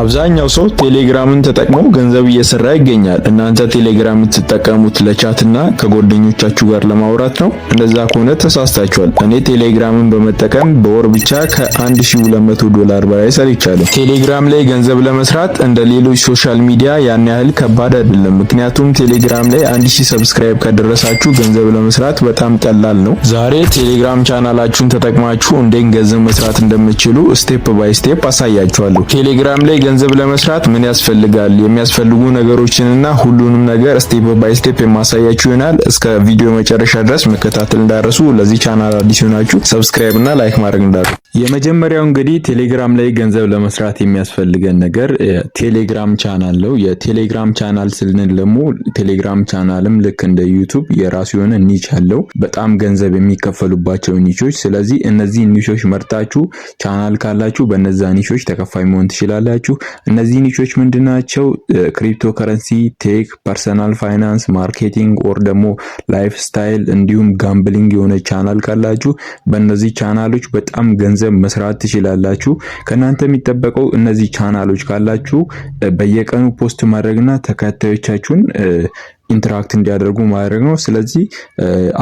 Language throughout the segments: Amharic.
አብዛኛው ሰው ቴሌግራምን ተጠቅሞ ገንዘብ እየሰራ ይገኛል። እናንተ ቴሌግራም የምትጠቀሙት ለ chat ና ከጓደኞቻችሁ ጋር ለማውራት ነው? እንደዛ ከሆነ ተሳስታችኋል። እኔ ቴሌግራምን በመጠቀም በወር ብቻ ከ1200 ዶላር በላይ ሰርቻለሁ። ቴሌግራም ላይ ገንዘብ ለመስራት እንደ ሌሎች social media ያን ያህል ከባድ አይደለም። ምክንያቱም ቴሌግራም ላይ 1000 subscribe ከደረሳችሁ ገንዘብ ለመስራት በጣም ቀላል ነው። ዛሬ ቴሌግራም ቻናላችሁን ተጠቅማችሁ እንዴት ገንዘብ መስራት እንደምትችሉ step by step አሳያችኋለሁ። ቴሌግራም ላይ ገንዘብ ለመስራት ምን ያስፈልጋል፣ የሚያስፈልጉ ነገሮችንና ሁሉንም ነገር step by step የማሳያችሁ ይሆናል። እስከ ቪዲዮ መጨረሻ ድረስ መከታተል እንዳትረሱ። ለዚህ ቻናል አዲስ የሆናችሁ subscribe እና like ማድረግ እንዳትረሱ። የመጀመሪያው እንግዲህ ቴሌግራም ላይ ገንዘብ ለመስራት የሚያስፈልገን ነገር ቴሌግራም ቻናል ነው። የቴሌግራም ቻናል ስንል ደግሞ ቴሌግራም ቻናልም ልክ እንደ ዩቱብ የራሱ የሆነ niche አለው፣ በጣም ገንዘብ የሚከፈሉባቸው niche ኦች። ስለዚህ እነዚህ niche ኦች መርጣችሁ ቻናል ካላችሁ በነዛ niche ኦች ተከፋይ መሆን ትችላላችሁ። እነዚህ niche ኦች ምንድናቸው? Cryptocurrency፣ tech፣ personal finance፣ marketing or ደግሞ lifestyle እንዲሁም gambling የሆነ ቻናል ካላችሁ በእነዚህ ቻናሎች በጣም ገንዘብ መስራት ትችላላችሁ። ከእናንተ የሚጠበቀው እነዚህ ቻናሎች ካላችሁ በየቀኑ post ማድረግና ተከታዮቻችሁን interact እንዲያደርጉ ማድረግ ነው። ስለዚህ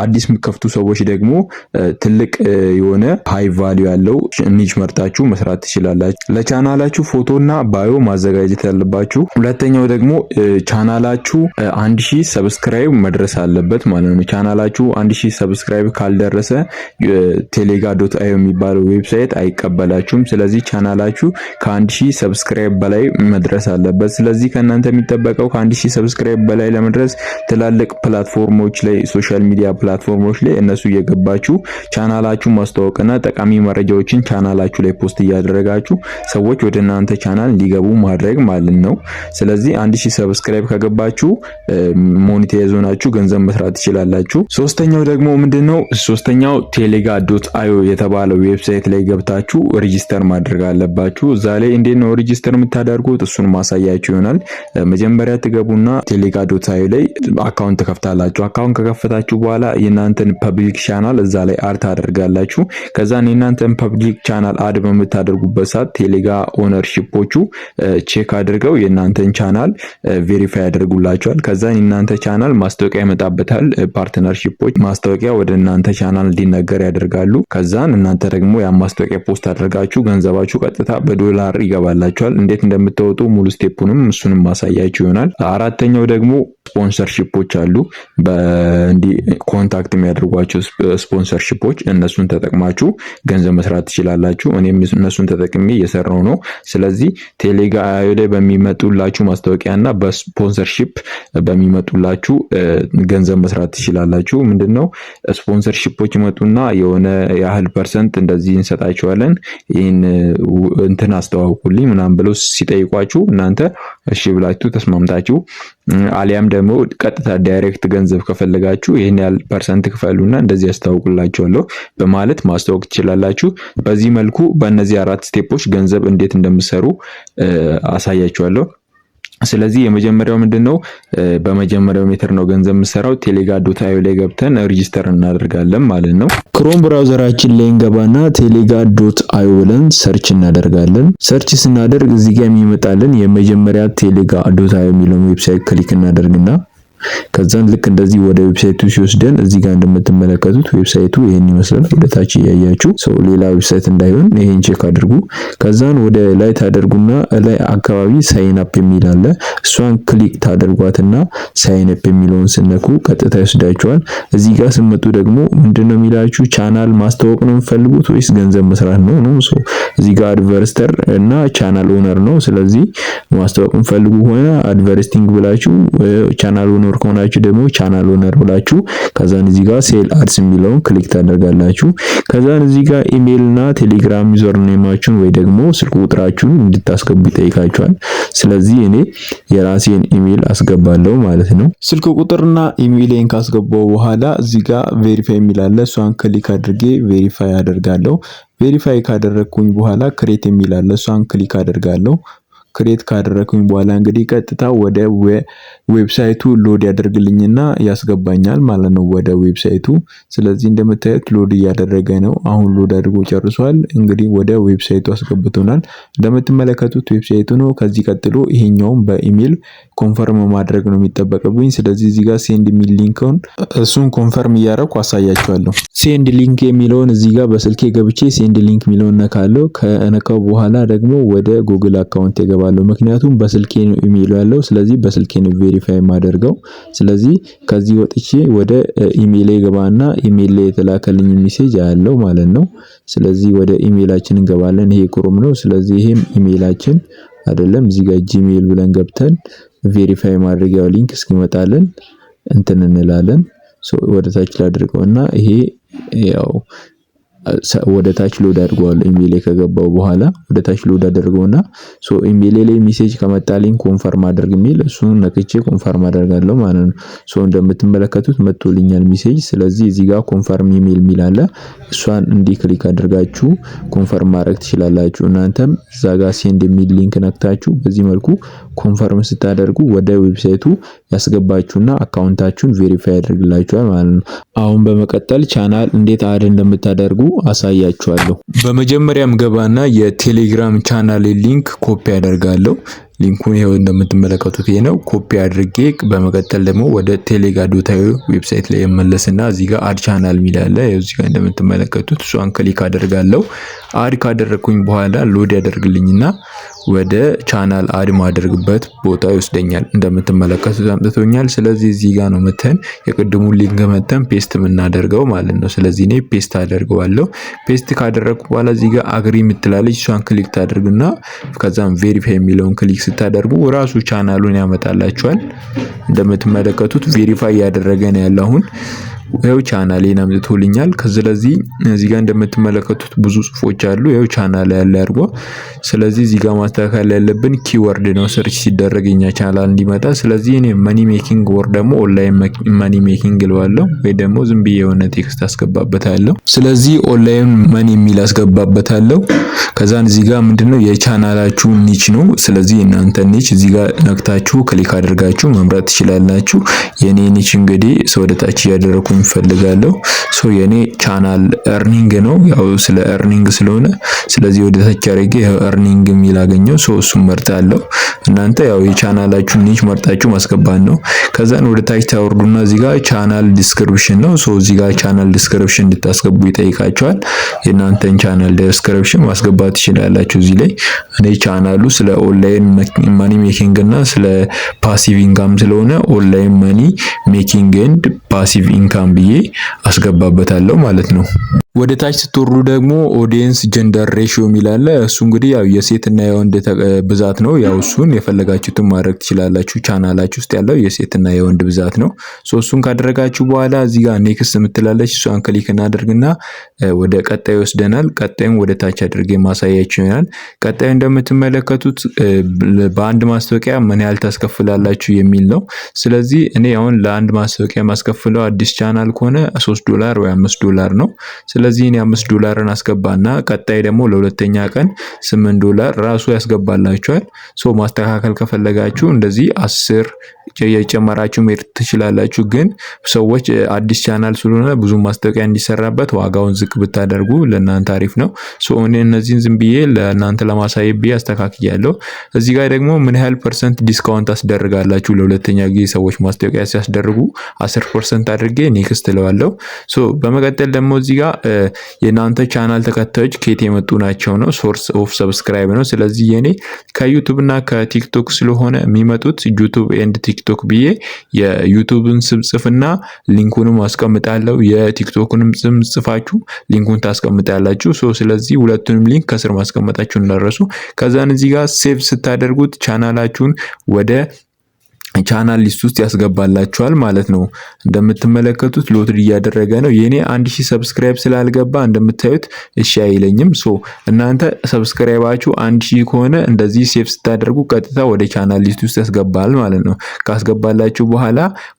አዲስ የሚከፍቱ ሰዎች ደግሞ ትልቅ የሆነ high value ያለው niche መርጣችሁ መስራት ትችላላችሁ። ለቻናላችሁ ፎቶና bio ማዘጋጀት ያለባችሁ። ሁለተኛው ደግሞ ቻናላችሁ 1000 subscribe መድረስ አለበት ማለት ነው። ቻናላችሁ 1000 subscribe ካልደረሰ Telega.io የሚባለው website አይቀበላችሁም። ስለዚህ ቻናላችሁ ከ1000 subscribe በላይ መድረስ አለበት። ስለዚህ ከእናንተ የሚጠበቀው ከ1000 subscribe በላይ ለመድረስ ትላልቅ platform ኦች ላይ፣ social media platform ኦች ላይ እነሱ እየገባችሁ ቻናላችሁ ማስተዋወቅና ጠቃሚ መረጃዎችን ቻናላችሁ ላይ post እያደረጋችሁ ሰዎች ወደ እናንተ ቻናል እንዲገቡ ማድረግ ማለት ነው። ስለዚህ 1000 subscribe ከገባችሁ monetize ሆናችሁ ገንዘብ መስራት ትችላላችሁ። ሶስተኛው ደግሞ ምንድነው? ሶስተኛው Telega.io የተባለው website ላይ ገብታችሁ register ማድረግ አለባችሁ። እዛ ላይ እንዴት ነው register የምታደርጉት? እሱን ማሳያችሁ ይሆናል። መጀመሪያ ትገቡና Telega.io ላይ account ትከፍታላችሁ። Account ከከፈታችሁ በኋላ የእናንተን public channel እዛ ላይ add ታደርጋላችሁ። ከዛን የእናንተን public channel add በምታደርጉበት ሰዓት Telega ownership ኦቹ check አድርገው የእናንተን channel verify ያደርጉላችኋል። ከዛን የእናንተ ቻናል ማስታወቂያ ይመጣበታል። Partnership ኦች ማስታወቂያ ወደ እናንተ ቻናል እንዲነገር ያደርጋሉ። ከዛን እናንተ ደግሞ ያን ማስታወቂያ post አድርጋችሁ ገንዘባችሁ ቀጥታ በዶላር ይገባላችኋል። እንዴት እንደምታወጡ ሙሉ step ኡንም እሱንም ማሳያችሁ ይሆናል። አራተኛው ደግሞ sponsorship ኦች አሉ። በእንዲህ contact የሚያደርጓቸው sponsorship ኦች፣ እነሱን ተጠቅማችሁ ገንዘብ መስራት ትችላላችሁ። እኔም እነሱን ተጠቅሜ እየሰራሁ ነው። ስለዚህ Telega ላይ በሚመጡላችሁ ማስታወቂያ እና በ sponsorship በሚመጡላችሁ ገንዘብ መስራት ትችላላችሁ። ምንድነው፣ sponsorship ኦች ይመጡና የሆነ ያህል percent እንደዚህ እንሰጣችኋለን፣ ይህን እንትን አስተዋውቁልኝ ምናምን ብለው ሲጠይቋችሁ እናንተ እሺ ብላችሁ ተስማምታችሁ አሊያም ደግሞ ቀጥታ direct ገንዘብ ከፈለጋችሁ ይህን ያህል percent ክፈሉና እንደዚህ ያስተዋውቁላችኋለሁ በማለት ማስተዋወቅ ትችላላችሁ። በዚህ መልኩ በእነዚህ አራት step ኦች ገንዘብ እንዴት እንደምትሰሩ አሳያችኋለሁ። ስለዚህ የመጀመሪያው ምንድን ነው? በመጀመሪያው method ነው ገንዘብ የምሰራው። Telega.io ላይ ገብተን register እናደርጋለን ማለት ነው። Chrome browser ኣችን ላይ እንገባና Telega.io ብለን search እናደርጋለን። Search ስናደርግ እዚህ ጋር የሚመጣልን የመጀመሪያ Telega.io የሚለውን website click እናደርግና ከዛን ልክ እንደዚህ ወደ website ኡ ሲወስደን እዚህ ጋር እንደምትመለከቱት website ኡ ይሄን ይመስላል። ወደ ታች እያያችሁ so ሌላ website እንዳይሆን ይሄን check አድርጉ። ከዛን ወደ ላይ ታደርጉና ላይ አካባቢ sign up የሚል አለ። እሷን click ታደርጓትና sign up የሚለውን ስትነኩ ቀጥታ ይወስዳችኋል። እዚህ ጋር ስትመጡ ደግሞ ምንድነው የሚላችሁ? ቻናል ማስተዋወቅ ነው የምትፈልጉት ወይስ ገንዘብ መስራት ነው ነው። So እዚህ ጋር advertiser እና channel owner ነው። ስለዚህ ማስተዋወቅ የምትፈልጉ ከሆነ advertising ብላችሁ፣ channel owner ከሆናችሁ ደግሞ channel owner ብላችሁ ከዛን እዚህ ጋር sell ads የሚለውን click ታደርጋላችሁ። ከዛን እዚህ ጋር ኢሜይል እና ቴሌግራም username ኣችሁን ወይ ደግሞ ስልክ ቁጥራችሁን እንድታስገቡ ይጠይቃችኋል። ስለዚህ እኔ የራሴን ኢሜይል አስገባለሁ ማለት ነው። ስልክ ቁጥርና ኢሜይሌን ካስገባው በኋላ እዚህ ጋር verify የሚል አለ። እሷን click አድርጌ verify አደርጋለሁ። Verify ካደረግኩኝ በኋላ create የሚል አለ። እሷን click አደርጋለሁ። Create ካደረኩኝ በኋላ እንግዲህ ቀጥታ ወደ website ኡ load ያደርግልኝና ያስገባኛል ማለት ነው ወደ website ኡ። ስለዚህ እንደምታዩት load እያደረገ ነው። አሁን load አድርጎ ጨርሷል። እንግዲህ ወደ website ኡ አስገብቶናል። እንደምትመለከቱት website ኡ ነው። ከዚህ ቀጥሎ ይሄኛውም በ email confirm ማድረግ ነው የሚጠበቅብኝ። ስለዚህ እዚህ ጋር send የሚል link ኡን እሱን confirm እያደረኩ አሳያችኋለሁ። Send link የሚለውን እዚህ ጋር በስልኬ ገብቼ send link የሚለውን ነካለሁ። ከነካው በኋላ ደግሞ ወደ Google account እገባለሁ። ምክንያቱም በስልኬ ነው ኢሜይሉ ያለው። ስለዚህ በስልኬ ነው verify የማደርገው። ስለዚህ ከዚህ ወጥቼ ወደ ኢሜይሌ ገባና ኢሜይል ላይ የተላከልኝ message አያለው ማለት ነው። ስለዚህ ወደ ኢሜይላችን እንገባለን። ይሄ Chrome ነው። ስለዚህ ይሄም ኢሜይላችን አይደለም። እዚህ ጋር Gmail ብለን ገብተን verify ማድረጊያው link እስኪመጣልን እንትን እንላለን። So ወደ ታች ላድርገውና ይሄ ያው ወደ ታች load አድርገዋለሁ። ኢሜይሌ ከገባው በኋላ ወደ ታች load አድርገውና so ኢሜይሌ ላይ message ከመጣልኝ confirm አድርግ የሚል እሱን ነክቼ confirm አደርጋለሁ ማለት ነው። So እንደምትመለከቱት መጥቶልኛል message። ስለዚህ እዚህ ጋር confirm email የሚል አለ። እሷን እንዲህ click አድርጋችሁ confirm ማድረግ ትችላላችሁ። እናንተም እዛ ጋር send የሚል link ነክታችሁ በዚህ መልኩ confirm ስታደርጉ ወደ website ኡ ያስገባችሁና account ኣችሁን verify ያደርግላችኋል ማለት ነው። አሁን በመቀጠል ቻናል እንዴት add እንደምታደርጉ አሳያችኋለሁ። በመጀመሪያም ገባና የቴሌግራም channel link copy አደርጋለሁ። Link ኡን ይኸው እንደምትመለከቱት ይሄ ነው። ኮፒ አድርጌ በመቀጠል ደግሞ ወደ ቴሌጋ.io website ላይ እመለስና እዚህ ጋር add channel የሚል አለ። ይኸው እዚህ ጋር እንደምትመለከቱት እሷን click አደርጋለሁ። Add ካደረግኩኝ በኋላ load ያደርግልኝና ወደ channel add ማደርግበት ቦታ ይወስደኛል። እንደምትመለከቱት አምጥቶኛል። ስለዚህ እዚህ ጋር ነው መተን የቅድሙን link መተን paste የምናደርገው ማለት ነው። ስለዚህ እኔ paste አደርገዋለሁ። Paste ካደረግኩ በኋላ እዚህ ጋር agree የምትላለች፣ እሷን click ታደርግና ከዛም verify የሚለውን click ስታደርጉ ራሱ ቻናሉን ያመጣላችኋል። እንደምትመለከቱት verify እያደረገ ነው ያለው። አሁን ይኸው ቻናሌን አምጥቶልኛል። ስለዚህ እዚህ ጋር እንደምትመለከቱት ብዙ ጽሁፎች አሉ። ይኸው ቻናል ያለ አድርጎ። ስለዚህ እዚህ ጋር ማስተካከል ያለብን keyword ነው፣ search ሲደረግ የኛ ቻናል እንዲመጣ። ስለዚህ እኔ money making ወይ ደግሞ online money making እለዋለሁ ወይ ደግሞ ዝም ብዬ የሆነ text አስገባበታለሁ። ስለዚህ online money የሚል አስገባበታለሁ። ከዛን እዚህ ጋር ምንድነው የቻናላችሁ niche ነው። ስለዚህ እናንተ niche እዚህ ጋር ነክታችሁ click አድርጋችሁ መምረጥ ትችላላችሁ። የኔ niche እንግዲህ ሰው ወደ ታች እያደረኩ እፈልጋለሁ። So የኔ channel earning ነው፣ ያው ስለ earning ስለሆነ ስለዚህ ወደ ታች አድርጌ earning የሚል አገኘው። So እሱን መርጣለሁ። እናንተ ያው የቻናላችሁን niche መርጣችሁ ማስገባት ነው። ከዛን ወደ ታች ታወርዱና እዚህ ጋር channel description ነው። So እዚህ ጋር channel description እንድታስገቡ ይጠይቃችኋል። የእናንተን channel description ማስገባት ትችላላችሁ። እዚህ ላይ እኔ ቻናሉ ስለ online money making እና ስለ passive income ስለሆነ online money making and passive income ብዬ አስገባበታለሁ ማለት ነው። ወደ ታች ስትወርዱ ደግሞ audience gender ratio የሚል አለ። እሱ እንግዲህ ያው የሴትና የወንድ ብዛት ነው። ያው እሱን የፈለጋችሁትን ማድረግ ትችላላችሁ። ቻናላችሁ ውስጥ ያለው የሴትና የወንድ ብዛት ነው። So እሱን ካደረጋችሁ በኋላ እዚህ ጋር next የምትላለች፣ እሷን click እናደርግና ወደ ቀጣዩ ይወስደናል። ቀጣዩን ወደ ታች አድርጌ ማሳያችሁ ይሆናል። ቀጣዩ እንደምትመለከቱት በአንድ ማስታወቂያ ምን ያህል ታስከፍላላችሁ የሚል ነው። ስለዚህ እኔ አሁን ለአንድ ማስታወቂያ ማስከፍለው አዲስ ቻናል ከሆነ 3 ዶላር ወይ 5 ዶላር ነው። ስለዚህ እኔ 5 ዶላርን አስገባና ቀጣይ ደግሞ ለሁለተኛ ቀን 8 ዶላር ራሱ ያስገባላችኋል። So ማስተካከል ከፈለጋችሁ እንደዚህ 10 እየጨመራችሁ መሄድ ትችላላችሁ። ግን ሰዎች አዲስ ቻናል ስለሆነ ብዙ ማስታወቂያ እንዲሰራበት ዋጋውን ዝቅ ብታደርጉ ለእናንተ አሪፍ ነው። So እኔ እነዚህን ዝም ብዬ ለእናንተ ለማሳየት ብዬ አስተካክያለሁ። እዚህ ጋር ደግሞ ምን ያህል percent discount ታስደርጋላችሁ ለሁለተኛ ጊዜ ሰዎች ማስታወቂያ ሲያስደርጉ፣ 10% አድርጌ next እለዋለሁ። So በመቀጠል ደግሞ እዚህ ጋር የእናንተ ቻናል ተከታዮች ከየት የመጡ ናቸው ነው፣ source of subscribe ነው። ስለዚህ የኔ ከ YouTube እና ከ TikTok ስለሆነ የሚመጡት YouTube and TikTok ብዬ የ YouTube ን ስም ጽፍና link ኡንም አስቀምጣለሁ። የ TikTok ንም ስም ጽፋችሁ link ኡን ታስቀምጣላችሁ። So ስለዚህ ሁለቱንም link ከስር ማስቀመጣችሁን እንዳትረሱ። ከዛን እዚህ ጋር save ስታደርጉት ቻናላችሁን ወደ Channel list ውስጥ ያስገባላችኋል ማለት ነው። እንደምትመለከቱት load እያደረገ ነው። የኔ 1000 subscribe ስላልገባ እንደምታዩት እሺ አይለኝም። So እናንተ subscribe ኣችሁ 1000 ከሆነ እንደዚህ save ስታደርጉ ቀጥታ ወደ channel list ውስጥ ያስገባል ማለት ነው። ካስገባላችሁ በኋላ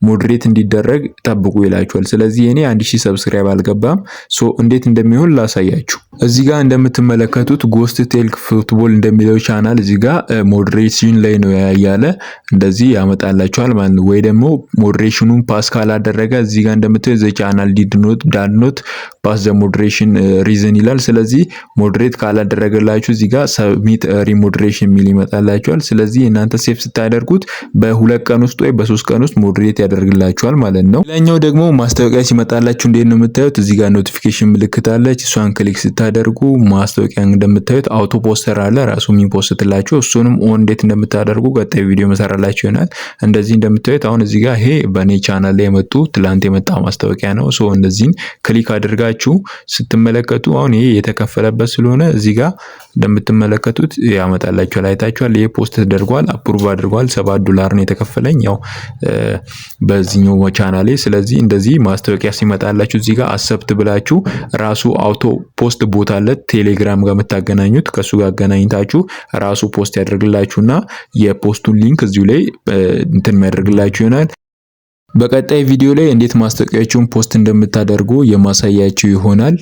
moderate እንዲደረግ ጠብቁ ይላችኋል። ስለዚህ የኔ 1000 subscribe አልገባም። So እንዴት እንደሚሆን ላሳያችሁ። እዚህ ጋር እንደምትመለከቱት Ghost Talk Football እንደሚለው ቻናል እዚህ ጋር moderation ላይ ነው ያለ እንደዚህ ያመጣላችኋል ማለት ነው። ወይ ደግሞ moderation ኑን pass ካላደረገ እዚህ ጋር እንደምታዩት "The channel did not did not pass the moderation reason" ይላል። ስለዚህ moderate ካላደረገላችሁ እዚህ ጋር "submit remoderation" የሚል ይመጣላችኋል። ስለዚህ እናንተ save ስታደርጉት በ2 ቀን ውስጥ ወይ በ3 ቀን ውስጥ moderate ያደርግላችኋል ማለት ነው። ሌላኛው ደግሞ ማስታወቂያ ሲመጣላችሁ እንዴት ነው የምታዩት? እዚህ ጋር notification ምልክት አለች። እሷን click ስታደርጉ ማስታወቂያ እንደምታዩት auto poster አለ ራሱ የሚ post ላችሁ። እሱንም on እንዴት እንደምታደርጉ ቀጣይ ቪዲዮ መሰራላችሁ ይሆናል። እንደዚህ እንደምታዩት አሁን እዚህ ጋር ይሄ በእኔ ቻናል ላይ የመጡ ትላንት የመጣ ማስታወቂያ ነው። So እነዚህን click አድርጋችሁ ስትመለከቱ አሁን ይሄ የተከፈለበት ስለሆነ እዚህ ጋር እንደምትመለከቱት ያመጣላችኋል። አይታችኋል። ይሄ post ተደርጓል፣ approve አድርጓል። 7 ዶላር ነው የተከፈለኝ ያው በዚህኛው ቻናሌ። ስለዚህ እንደዚህ ማስታወቂያ ሲመጣላችሁ እዚህ ጋር accept ብላችሁ ራሱ auto post bot አለ ቴሌግራም ጋር የምታገናኙት፣ ከእሱ ጋር አገናኝታችሁ ራሱ post ያደርግላችሁና የ post ኡን link እዚሁ ላይ እንትን የሚያደርግላችሁ ይሆናል። በቀጣይ ቪዲዮ ላይ እንዴት ማስታወቂያችሁን post እንደምታደርጉ የማሳያችሁ ይሆናል።